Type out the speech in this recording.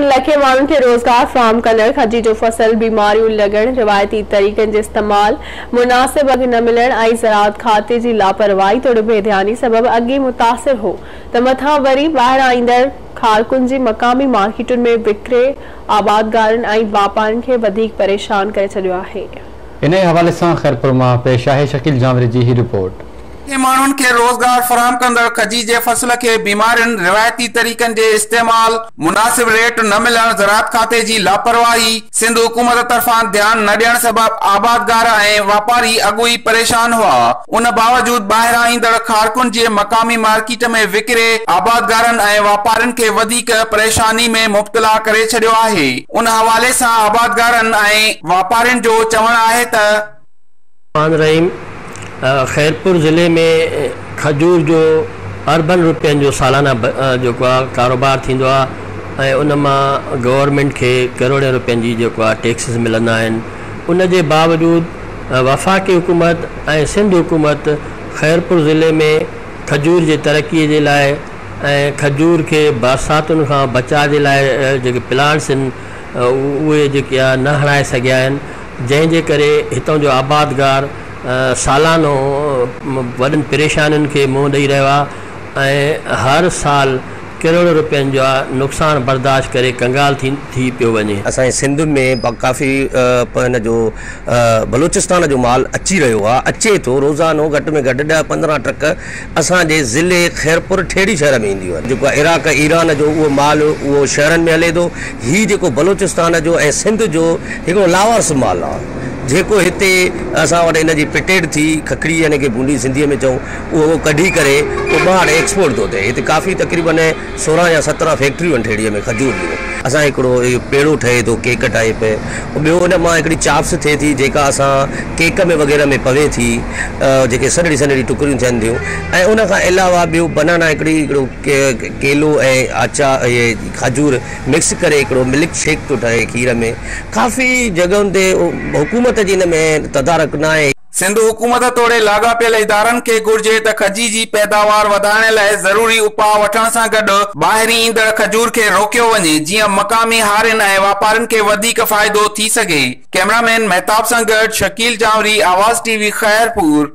لکين ماڻهن کي روزگار فراهم ڪندڙ کجي جو فصل بيماريون لڳڻ، روايتي طريقن جي استعمال، مناسب اگهه نه ملڻ ۽ زراعت کاتي جي لاپرواهي توڙي بي ڌياني سبب اڳ ئي متاثر هو ته مٿان وري ٻاهران ايندڙ کارڪن جي مقامي مارڪيٽن ۾ وڪري آبادگارن ۽ واپارين کي وڌيڪ پريشان ڪري ڇڏيو آهي. انهيء حوالي سان خيرپور مان پيش آهي شڪيل جانوري جي هي رپورٽ. لکين ماڻهن کي روزگار فراهم ڪندڙ کجي جي فصل کي بيمارين، روايتي طريقن جي استعمال، مناسب ريٽ نه ملڻ، زراعت کاتي جي لاپرواهي، سنڌ حڪومت طرفان ڌيان نه ڏيڻ سبب آبادگار ۽ واپاري اڳ ئي پريشان هئا، ان باوجود ٻاهران ايندڙ کارڪن جي مقامي مارڪيٽ ۾ وڪري آبادگارن ۽ واپارين کي وڌيڪ پريشاني ۾ مبتلا ڪري ڇڏيو آهي، ان حوالي سان آبادگارن ۽ واپارين جو چوڻ آهي ته. الرحمان الرحيم خيرپور ضلعي ۾ کجور جو اربن روپين جو سالانه جيڪو آ ڪاروبار ٿيندو آ ۽ ان مان گورنمينٽ کي ڪروڙين روپين جي جيڪو آ ٽيڪسز ملندا آهن ان جي باوجود وفاقي حڪومت ۽ سنڌ حڪومت خيرپور ضلعي ۾ کجور جي ترقي جي لاء ۽ کجور کي برساتن کان بچاء جي لاء جيڪي پلانٽس آهن اهي جيڪي آ نه هڻائي سگهيا آهن جنهن جي ڪري هتان جو آبادگار سالانو وڏن پريشانين کي منهن ڏئي رهيو آهي ۽ هر سال ڪروڙين روپين جا نقصان برداشت ڪري ڪنگال ٿي ٿي پيو وڃي. اسان جي سنڌ ۾ به ڪافي هن جو بلوچستان جو مال اچي رهيو آهي اچي ٿو روزانو گهٽ ۾ گهٽ ڏهه 15 ٽرڪ اسان جي ضلعي خيرپور ٺيڙهي شهر ۾ اينديون آهن جيڪو عراق ايران جو اهو مال اهو شهرن ۾ هلي ٿو هي جيڪو بلوچستان جو ۽ سنڌ جو هڪڙو لاوارث مال آ جيڪو هتي اسان وٽ ان جي پٽيٽ ٿي ککڙي يعني ڪي بونڊي سنڌيء ۾ چئون اهو ڪڍي ڪري پوء ٻاهر ايڪسپورٽ ٿو ٿئي هتي ڪافي تقريبن 16 يا 17 فيڪٽريون آهن ٺيڙهيء ۾ کجور جون اسان هڪڙو اهو پيڙو ٺهي ٿو ڪيڪ ٽائيپ ٻيو ان مان هڪڙي چاپس ٿئي ٿي جيڪا اسان ڪيڪ ۾ وغيره ۾ پوي ٿي جيڪي سنهڙي سنهڙي ٽڪريون ٿين ٿيون ۽ ان کان علاوه ٻيو بنانا هڪڙي هڪڙو ڪيلو ۽ آچا اهي کجور مڪس ڪري هڪڙو ملڪ شيڪ ٿو ٺهي کير ۾ ڪافي جڳهن تي حڪومت جي ان ۾ تدارڪ ناهي. سنڌ حڪومت توڙي لاڳاپيل ادارن کي گهرجي ته کجي جي پيداوار وڌائڻ لاء ضروري اپاء وٺڻ سان گڏ ٻاهرين ايندڙ کجور کي روڪيو وڃي جيئن مقامي هارين ۽ واپارين کي وڌيڪ فائدو ٿي سگهي. ڪئميرا مين مهتاب سان گڏ شڪيل جانوري، آواز ٽي وي، خيرپور.